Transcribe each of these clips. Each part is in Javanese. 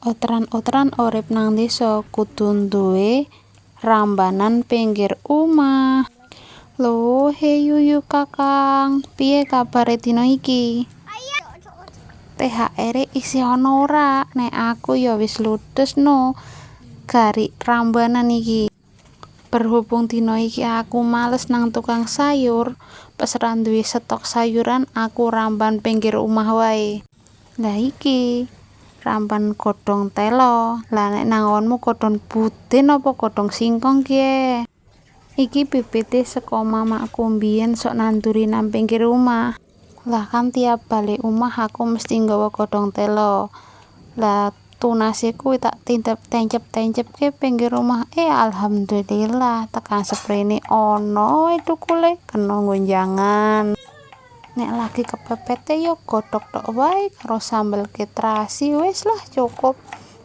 Otran-otran urip nang desa kudu duwe rambanan pinggir omah. Lho, he yuyu kakang, piye kabare dina iki? THR isih ana ora? Nek aku ya wis ludes no gari rambanan iki. Berhubung dina iki aku males nang tukang sayur, pas ra duwe stok sayuran, aku ramban pinggir omah wae. Lah, iki ramban godhong telo. Lah, nek nang nggonmu godhong budin apa godhong singkong kiye? Iki bibite saka mamaku mbiyen sok nanduri nang pinggir omah. Lah kan tiap balik omah aku mesti nggawa godhong telo. Lah, tunase kuwi tak tencep-tencepke pinggir omah. Eh, alhamdulillah tekan seprene ana wae tukule, kena nggo jangan. Nek lagi kepepet ya godhog tok wae karo sambel terasi, wis lah cukup.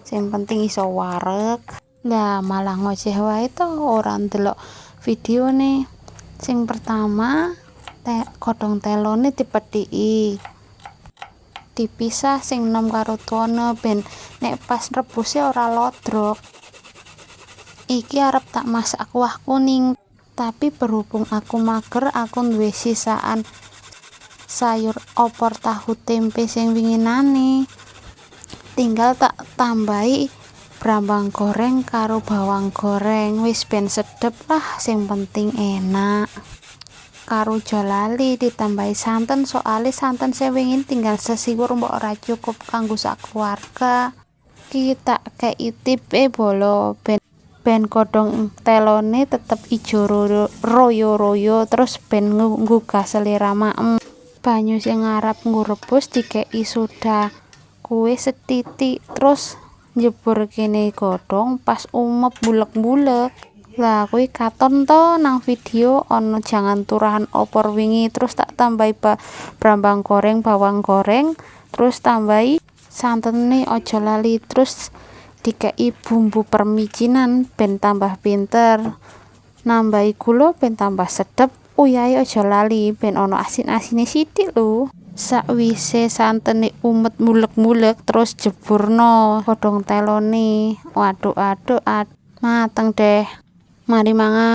Sing penting iso wareg. Lah, malah ngoceh wae to, ora ndelok videone. Sing pertama, godhong telone dipethiki. Dipisah sing enom karo tuwane ben nek pas rebuse ora lodrok. Iki arep tak masak kuah kuning, tapi berhubung aku mager, aku duwe sisaan sayur opor tahu tempe sing winginane. Tinggal tak tambahi brambang goreng karo bawang goreng, wis ben sedep lah, sing penting enak. Karo aja lali ditambahi santen, soale santen sing wingi tinggal sesiwur, mbok ora cukup kanggo sak keluarga. Iki tak kei tip bolo, ben godhong telone tetep ijo royo-royo, terus ben nggugah selera maem. Banyu sing arep nggo rebus dikei soda kue sethithik, terus njebur kene godhong pas umep mblek-mblek. Lah, kuwi katon to nang video ana jangan turahan opor wingi, terus tak tambahi brambang goreng, bawang goreng, terus tambahi santene aja lali, terus dikei bumbu permicinan ben tambah pinter, nambahi gula ben tambah sedep, uyahe aja lali ben ana asin-asine sithik lho. Sakwise santene umet mblek-mblek, terus jeburno godhong telone, aduk-aduk, mateng deh. Mari mangan.